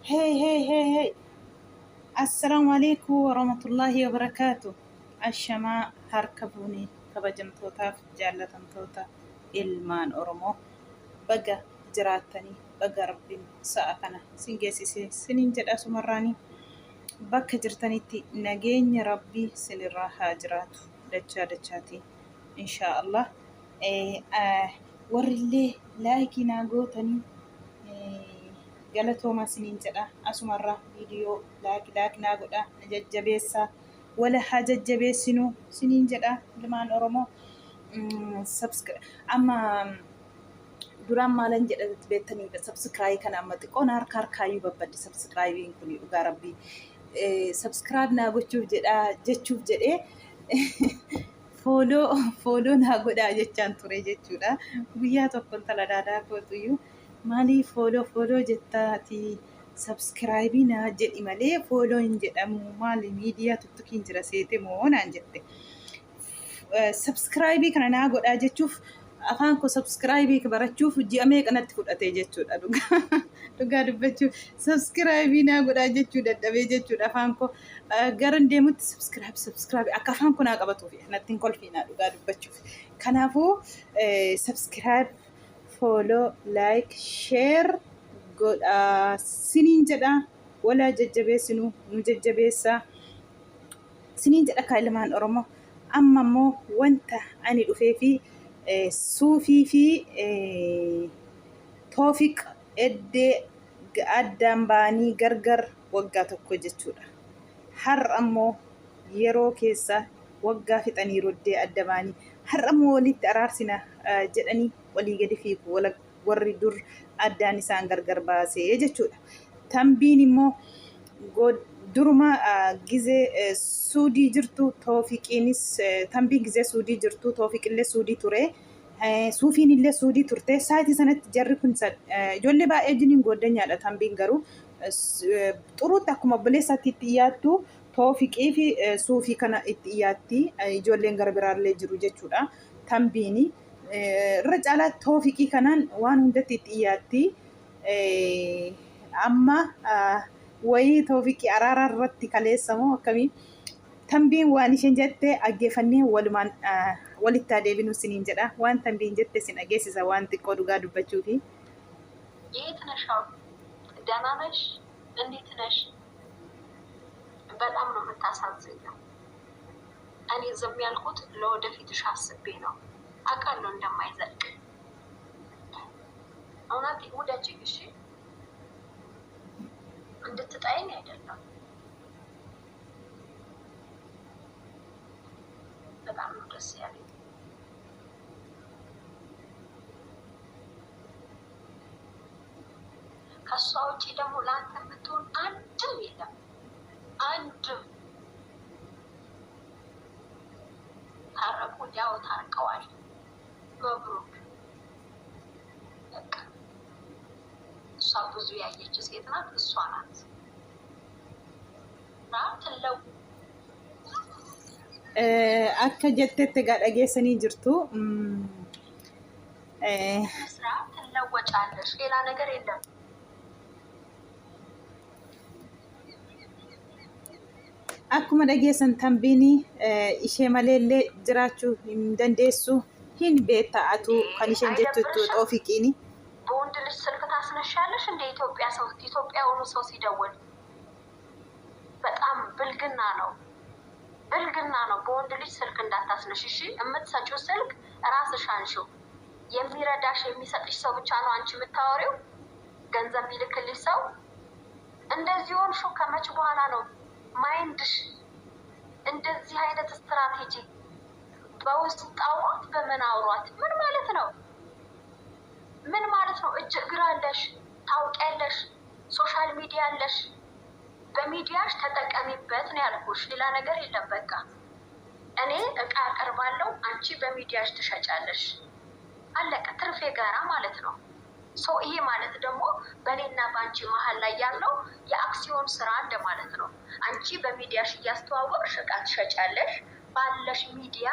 Hey, hey, hey, hey. Assalaamu alaikum warahmatullaahi wabarakaatu. Ashamaa harka fuunee kabajamtootaaf jaallatamtoota ilmaan Oromoo baga jiraattanii baga rabbiin sa'a kana sin geessise siniin jedha sumarraanii bakka jirtanitti nageenya rabbii sinirraa haa jiraatu dachaa dachaatiin inshaa Allah. Warrillee like naa gootanii galatoomaa siniin jedha asumarraa viidiyoo like like naa godha na jajjabeessaa wala haa jajjabeessinuu siniin jedha ilmaan Oromoo. Amma duraan maalan jedha beektanii subscribe kana amma xiqqoo na harka harkaayyuu babbadde subscribeiin kun dhugaa rabbii subscribe naa gochuuf jedhaa jechuuf jedhee follow follow naa godhaa jechaan ture jechuudha. Guyyaa tokko intala daadaa kootuyyuu maaliif follow follow jettaati subscribe naa jedhi malee follow hin jedhamu maali miidiyaa tuttukiin jira seete moo naan jette. Subscribe kana naa godhaa jechuuf afaan koo subscribe barachuuf ji'a meeqa natti fudhate jechuudha dhugaa dhugaa dubbachuuf subscribe naa godhaa jechuu dadhabee jechuudha afaan koo gara deemutti subscribe subscribe akka afaan koo naa qabatuuf natti hin kolfiinaa dhugaa dubbachuuf kanaafuu subscribe follow like share godhaa siniin jedha walaa jajjabeessinu nu jajjabeessaa siniin jedha kaa ilmaan Oromoo. Amma immoo wanta ani dhufee fi suufii fi toofiq eddee addaan ba'anii gargar waggaa tokko jechuudha. Har'a immoo yeroo keessa waggaa fixaniiru eddee adda ba'anii har'a immoo walitti araarsina jedhanii walii gadi fiigu warri dur addaan isaan gargar baasee jechuudha. Tambiin immoo duruma gizee suudii jirtu toofiqiinis tambiin gizee suudii jirtu toofiqillee suudii ture. Suufiin illee suudii turte. Saayitii sanatti jarri kun ijoollee baay'ee wajjiniin gooddanyaadha tambiin garuu xuruutti akkuma obboleessaatti itti dhiyaattu toofiqii fi suufii kana itti dhiyaatti ijoolleen gara biraallee jiru jechuudha. Tambiini irra caalaa toofiqii kanaan waan hundatti itti dhiyaatti. Amma wayii toofiqii araaraa irratti kaleessa moo akkamii tambiin waan isheen jette dhaggeeffannee walumaan walitti haa deebinu isiniin jedha. Waan tambiin jette isin dhageessisa waan xiqqoo dhugaa dubbachuufi. የት ነሽ አሁን? ደህና ነሽ? እንዴት ነሽ? በጣም ነው የምታሳዝኘው። እኔ ዝም ያልኩት ለወደፊትሽ አስቤ ነው። አውቃለሁ እንደማይዘልቅ። እውነት ውደጂኝ፣ እሺ? እንድትጠይኝ አይደለም። በጣም ነው ደስ ያለኝ። ከእሷ ውጭ ደግሞ ለአንተ የምትሆን አንድም የለም። አንድም ታረቁ፣ ያው ታርቀዋል። መብሩክ። በቃ እሷ ብዙ ያየች ሴት ናት። እሷ ናት ትለው Akka jettetti egaa dhageessanii jirtu. ስራ ትለወጫለሽ። ሌላ ነገር የለም። Akkuma dhageessan tambiin ishee maleellee jiraachuu hin dandeessu hin beekta'atu kan isheen jettu toofiqiini. በወንድ ልጅ ስልክ ታስነሻለሽ እንደ ኢትዮጵያ ሰው ኢትዮጵያ ሆኖ ሰው ሲደውል በጣም ብልግና ነው፣ ብልግና ነው። በወንድ ልጅ ስልክ እንዳታስነሽ እሺ። የምትሰጪው ስልክ ራስሽ አንሺው። የሚረዳሽ የሚሰጥሽ ሰው ብቻ ነው አንቺ የምታወሪው፣ ገንዘብ የሚልክልሽ ሰው። እንደዚህ ሆንሽው ከመች በኋላ ነው mind ሽ እንደዚህ አይነት ስትራቴጂ በውስጥ አውሯት፣ በምን አውሯት? ምን ማለት ነው? ምን ማለት ነው? እጅ እግር አለሽ፣ ታውቂያለሽ፣ social media አለሽ። በሚዲያሽ ተጠቀሚበት ነው ያልኩሽ። ሌላ ነገር የለም። በቃ እኔ እቃ አቀርባለሁ፣ አንቺ በሚዲያሽ ትሸጫለሽ። አለቀ። ትርፌ ጋራ ማለት ነው። So ይሄ ማለት ደግሞ በእኔና በአንቺ መሀል ላይ ያለው የአክሲዮን ስራ እንደማለት ነው። አንቺ በሚዲያሽ እያስተዋወቅሽ እቃ ትሸጫለሽ። ባለሽ ሚዲያ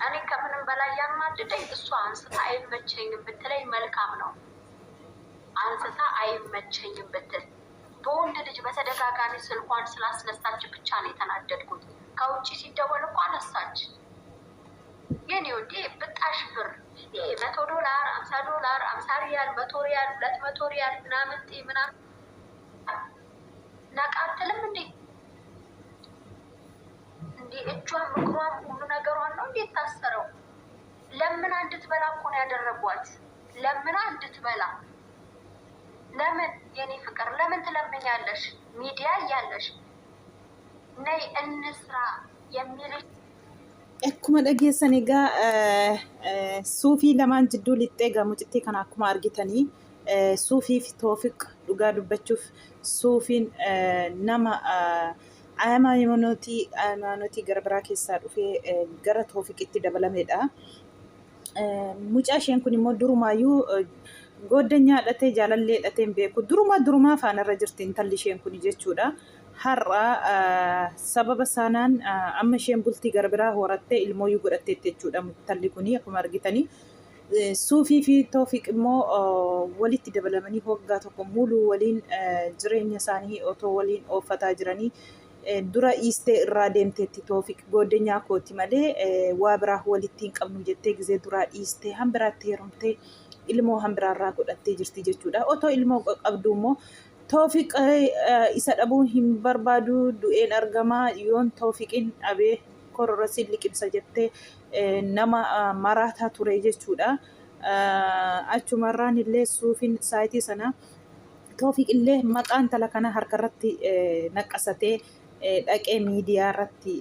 እኔ ከምንም በላይ ያናደደኝ እሷ አንስታ አይመቸኝም ብትለኝ መልካም ነው። አንስታ አይመቸኝም ብትል በወንድ ልጅ በተደጋጋሚ ስልኳን ስላስነሳች ብቻ ነው የተናደድኩት። ከውጭ ሲደወል እኮ አነሳች። የኔ ውዴ ብጣሽ ብር ይሄ 100 ዶላር፣ 50 ዶላር፣ 50 ሪያል፣ 100 ሪያል፣ 200 ሪያል ምናምን ምናምን ነቃ አትልም እንዴ? እንዴ እጇም እግሯም ሁሉ ነገሯን ነው እንዴት ታሰረው? ለምና እንድትበላ እኮ ነው ያደረጓት። ለምና እንድትበላ። ለምን የኔ ፍቅር ለምን ትለምኛለሽ? ሚዲያ እያለሽ ነይ እንስራ የሚልሽ Akkuma dhageessan egaa suufii lamaan jidduu lixxee egaa mucittii kana akkuma argitanii suufii fi Toofiq dhugaa dubbachuuf suufiin nama hayimaanotii gara biraa keessaa dhufee gara Toofiqitti dabalamedha. Mucaa isheen kun immoo durumaayyuu gooddanyaa hidhatee jaalallee hidhatee hin beeku. Durumaa durumaa faanarra jirti intalli isheen kun jechuudha. Har'a sababa sanaan amma isheen bultii gara biraa horattee ilmooyyuu godhatteetti jechuudha intalli kun akkuma argitanii. Suufii fi Toofiq immoo walitti dabalamanii waggaa tokko muluu waliin jireenya isaanii otoo waliin ooffataa jiranii dura dhiistee irraa deemteetti Toofiq gooddanyaa kooti malee waa biraa walitti hin qabnu jettee gizee duraa dhiistee hambiraatti heerumtee ilmoo hambiraarraa godhattee jirti jechuudha. Otoo ilmoo qabdu immoo Toofiq isa dhabuu hin barbaadu, du'een argamaa yoon Toofiqin dhabee kororasiin liqimsa jettee nama maraataa ture jechuudha. Achumarraan illee suufiin saayitii sana Toofiq illee maqaa intala kana harkarratti naqqasatee dhaqee miidiyaa irratti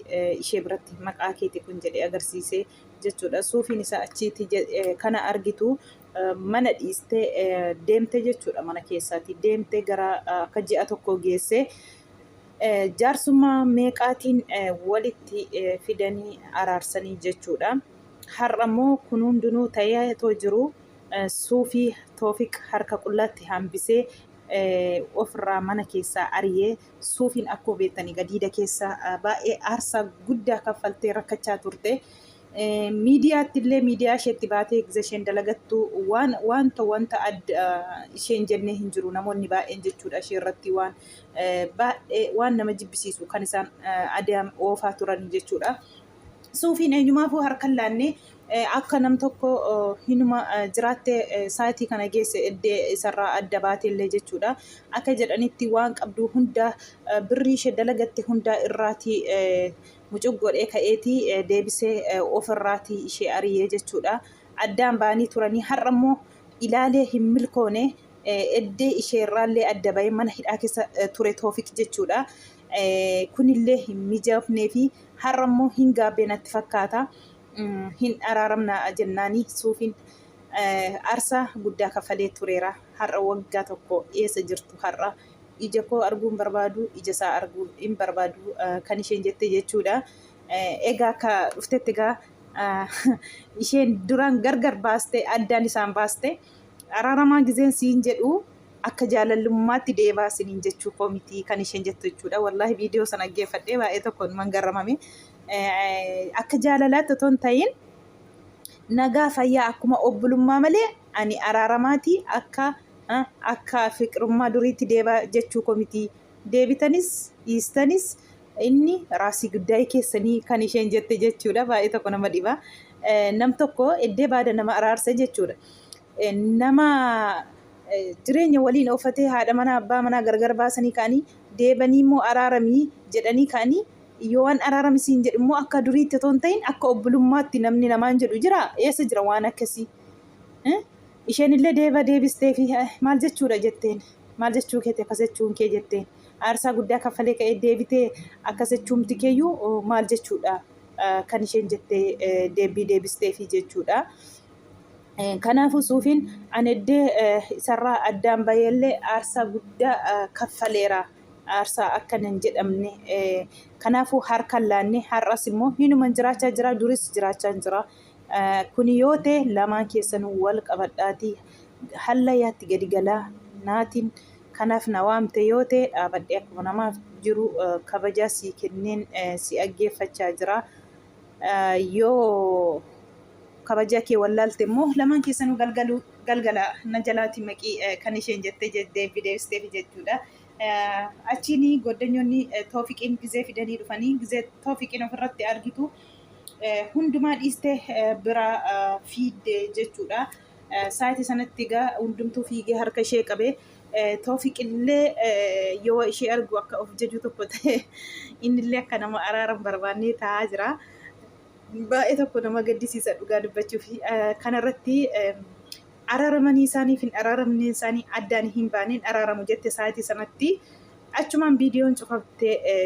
ishee biratti maqaa keeti kun jedhee agarsiisee jechuudha. Suufiin isaa achiiti kana argitu mana dhiistee deemte jechuudha, mana keessaati deemte gara akka ji'a tokko geessee jaarsummaa meeqaatiin walitti fidanii araarsanii jechuudha. Har'a immoo kun hundinuu ta'ee otoo jiru suufii Toofiq harka qullaatti hambisee ofirraa mana keessaa ari'ee. Suufiin akkuma beektanii gadiida keessa baay'ee aarsaa guddaa kaffaltee rakkachaa turte. Miidiyaatti illee miidiyaa isheetti baatee gisa isheen dalagattu waan wanta wanta adda isheen jennee hin jiru namoonni baay'een jechuudha, ishee irratti waan baay'ee waan nama jibbisiisu kan isaan adeem oofaa turan jechuudha. Suufiin eenyumaafuu harka hin laanne, akka nam tokko hinuma jiraatte saatii kana geesse iddee isarraa adda baatellee jechuudha. Akka jedhanitti waan qabdu hunda, birrii ishee dalagatte hunda irraatii mucuq godhee ka'eetii deebisee ofirraatii ishee ari'ee jechuudha. Addaan ba'anii turanii har'a immoo ilaalee hin milkoone, eddee ishee irraallee adda bahee mana hidhaa keessa ture Toofiq jechuudha. Kunillee hin mijoofnee fi har'a immoo hin gaabbee natti fakkaata. Hin araaramna jennaanii suufiin aarsaa guddaa kafalee tureera. Har'a waggaa tokko eessa jirtu, har'a ija koo arguu hin barbaadu, ija isaa arguu hin barbaadu kan isheen jette jechuudha. Egaa akka dhuftetti egaa isheen duraan gargar baaste, addaan isaan baaste, araaramaa gizeen siin jedhu akka jaalallummaatti deebaa siniin jechuu koo miti kan isheen jettu jechuudha. Wallaahi viidiyoo sana dhaggeeffadhee baay'ee tokko numan garramame. Akka jaalalaatti otoo hin ta'in nagaa fayyaa akkuma obbolummaa malee ani araaramaati akka fiqirummaa duriitti deebaa jechuu koo miti. Deebitanis dhiistanis inni raasii guddaa keessanii kan isheen jette jechuudha. Baay'ee tokko nama dhiba. Nam tokko eddee baada nama araarsa jechuudha. Nama jireenya waliin ooffatee haadha manaa abbaa manaa gargar baasanii ka'anii deebanii immoo araaramii jedhanii ka'anii yoo waan araarami siin jedhu immoo akka duriitti otoo hin ta'in akka obbolummaatti namni namaan jedhu jira, eessa jira waan akkasii? Isheen illee deeba deebistee fi maal jechuudha jetteen, maal jechuu keeti akkas jechuun kee jetteen, aarsaa guddaa kaffalee ka'ee deebitee akkas jechuumti keeyyuu maal jechuudha kan isheen jettee deebii deebistee fi jechuudha. Kanaafuu suufiin ani eddee isarraa addaan baheellee aarsaa guddaa kaffaleera. Aarsaa akkana hin jedhamne. Kanaafuu harka hin laanne, har'as immoo hinuman jiraachaa jira, duris jiraachaa jira. Kuni yoo ta'e lamaan keessanuu wal qabadhaatii hallayyaatti gadi galaa naatiin kanaaf na waamte yoo ta'e dhaabadhee akkuma namaaf jiru kabajaa sii kenneen si dhaggeeffachaa jira. Yoo kabajaa kee wallaalte immoo lamaan keessanuu galgaluu galgala na jalaati maqii kan isheen jettee deebbi deebisteef jechuudha. Achiin goddanyoonni Toofiqiin gizee fidanii dhufanii gizee Toofiqiin ofirratti argitu hundumaa dhiistee biraa fiidde jechuudha. Sa'aatii sanatti egaa hundumtuu fiigee harka ishee qabee Toofiqillee yoo ishee argu akka of jaju tokko ta'e innillee akka nama araara hin barbaannee taa'aa jira. Baay'ee tokko nama gaddisiisa dhugaa dubbachuuf. Kanarratti araaramanii isaaniif hin araaramne isaanii addaan hin baaneen araaramu jette sa'aatii sanatti achumaan viidiyoon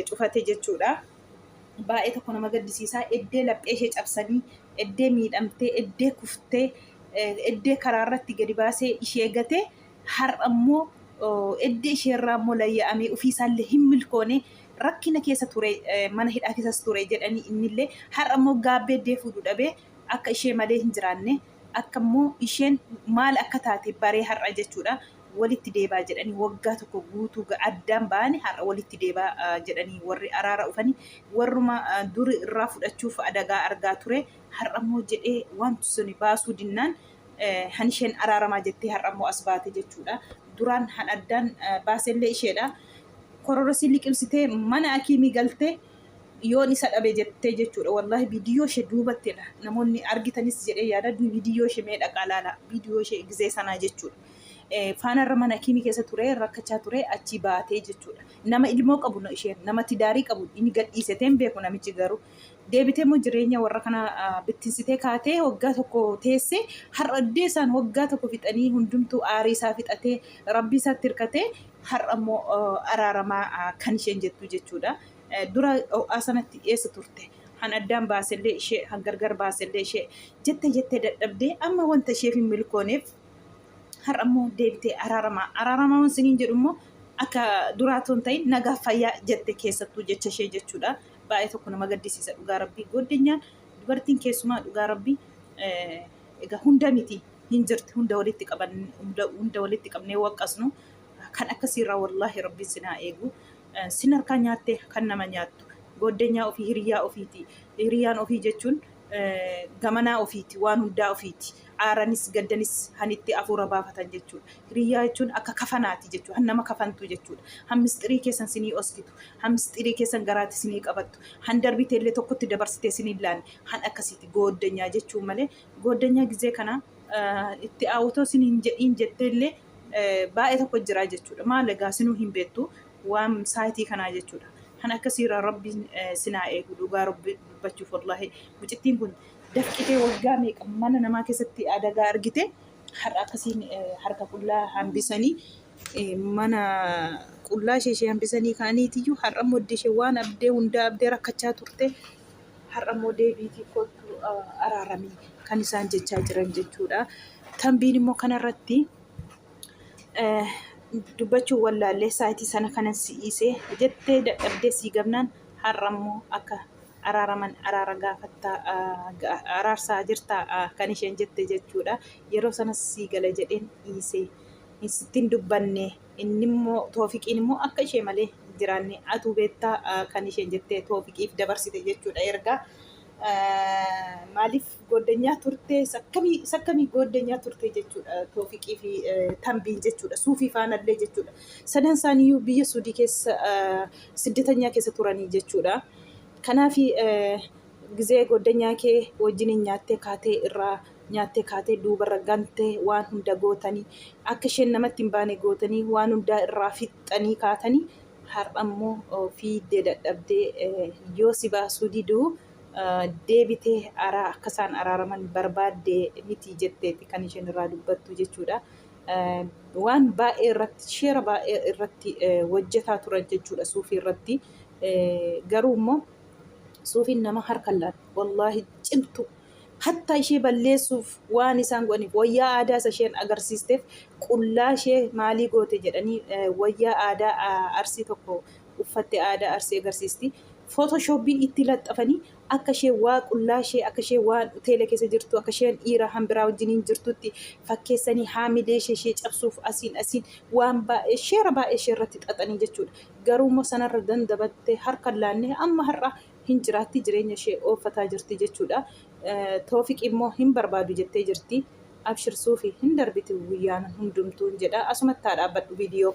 cufate jechuudha. Baay'ee tokko nama gaddisiisa. Eddee laphee ishee cabsanii, eddee miidhamtee, eddee kuftee, eddee karaa irratti gadi baasee ishee gate har'a immoo eddee isheerraa immoo layya'amee ofiisaallee hin milkoone rakkina keessa ture mana hidhaa keessas ture jedhanii innillee har'a immoo gaabbee eddee fuudhu dhabee akka ishee malee hin jiraanne akka immoo isheen maal akka taate baree har'a jechuudha walitti deebaa jedhanii waggaa tokko guutuu addaan ba'anii har'a walitti deebaa jedhanii warri araara dhufanii warruma duri irraa fudhachuuf adagaa argaa ture har'a immoo jedhee wanti suni baasuu dinnaan han isheen araaramaa jettee har'a immoo as baate jechuudha. Duraan han addaan baasellee isheedha. Kororosii liqimsitee mana akiimii galtee yoon isa dhabe jettee jechuudha. Wallaahi viidiyoo ishee duubattidha. Namoonni argitanis jedhee yaada viidiyoo ishee mee dhaqaa laala. Viidiyoo ishee gizee sanaa jechuudha. Faanarra mana akiimii keessa ture rakkachaa ture achii baatee jechuudha. Nama ilmoo qabu isheen nama tidaarii qabu inni gadhiisetee hin beeku namichi garuu. Deebitee immoo jireenya warra kana bittinsitee kaatee waggaa tokko teessee har'a iddee isaan waggaa tokko fixanii hundumtuu aarii isaa fixatee rabbii isaatti hirkatee har'a immoo araaramaa kan isheen jettu jechuudha. Dura ho'aa sanatti eessa turte? Han addaan baasellee ishee, han gargar baasellee ishee jettee jettee dadhabdee amma wanta isheef hin milkooneef har'a immoo deebitee araaramaa. Araaramaa waan isiniin jedhu immoo akka duraa otoo hin ta'in nagaaf fayyaa jette keessattuu jecha ishee jechuudha. Baay'ee tokko nama gaddisiisa dhugaa rabbii. Gooddenyaan dubartiin keessumaa dhugaa rabbii egaa hunda miti hin jirti hunda walitti qaban hunda walitti qabnee waqqasnu kan akkasiirraa wallaahi rabbiin sin haa eegu. Sin harkaa nyaattee kan nama nyaattu gooddenyaa ofii hiriyaa ofiiti. Hiriyaan ofii jechuun gamanaa ofiiti waan hundaa ofiiti. Aaranis gaddanis hanitti afuura baafatan jechuudha. Hiriyyaa jechuun akka kafanaati jechuudha. Han nama kafantu jechuudha. Han misxirii keessan sinii oskitu. Han misxirii keessan garaati sinii qabattu. Han darbiteellee tokkotti dabarsitee sinii laanne. Han akkasiiti gooddanyaa jechuun malee gooddanyaa gizee kana itti aawwatoo sin hin jedhiin jetteellee baay'ee tokko jira jechuudha. Maal egaa sinuu hin beektu waan saayitii kanaa jechuudha. Han akkasiirraa rabbiin sinaa eegu dhugaa rabbi dubbachuuf wallaahi mucittiin kun dafqitee waggaa meeqa mana namaa keessatti adagaa argite har'a akkasiin harka qullaa hambisanii mana qullaa ishee ishee hambisanii ka'aniitiyyuu har'a immoo ishee waan abdee hundaa abdee rakkachaa turte har'a immoo deebiitii kottu araaramii kan isaan jechaa jiran jechuudha. Tambiin immoo kanarratti dubbachuu wallaallee saayitii sana kanan si'iisee jettee dadhabdee sii gabnaan har'a immoo akka araaraman araara gaafattaa araarsaa jirtaa kan isheen jette jechuudha. Yeroo sanas sii gala jedheen dhiisee sittiin dubbanne inni immoo Toofiqiin immoo akka ishee malee hin jiraanne atuu beektaa kan isheen jettee Toofiqiif dabarsite jechuudha ergaa. Maaliif gooddanyaa turte sakkamii gooddanyaa turte jechuudha Toofiqii fi Tambiin jechuudha Suufii faanallee jechuudha. Sadan isaaniiyyuu biyya Suudii keessa siddatanyaa keessa turanii jechuudha. Kanaaf gizee gooddanyaa kee wajjiniin nyaattee kaatee irraa nyaattee kaatee duubarra gantee waan hunda gootanii akka isheen namatti hin baane gootanii waan hundaa irraa fixxanii kaatanii har'a immoo fiiddee dadhabdee yoo si baasuu diduu deebitee araa akka isaan araaraman barbaadde miti jetteeti kan isheen irraa dubbattu jechuudha. Waan baay'ee irratti sheera baay'ee irratti hojjetaa turan jechuudha suufii irratti. Garuu immoo suufiin nama harka hin laanne wallaahi cimtu hattaa ishee balleessuuf waan isaan godhaniif wayyaa aadaa isa isheen agarsiisteef qullaa ishee maalii goote jedhanii wayyaa aadaa arsii tokko uffatte aadaa arsii agarsiisti. Footoshooppiin itti laxxafanii akka ishee waa qullaa ishee akka ishee waan hoteela keessa jirtu akka isheen dhiira hanbiraa wajjiniin jirtutti fakkeessanii haamilee ishee ishee cabsuuf asiin asiin waan baay'ee sheera baay'ee ishee irratti xaxanii jechuudha. Garuu immoo sanarra dandabattee harka hin laanne amma har'a Hin jiraatti, jireenya ishee ooffataa jirti jechuudha. Toofiq immoo hin barbaadu jettee jirti. Abshir Suufi, hin darbiti guyyaan hundumtuun jedha. Asumatti haa dhaabbadhu viidiyoo.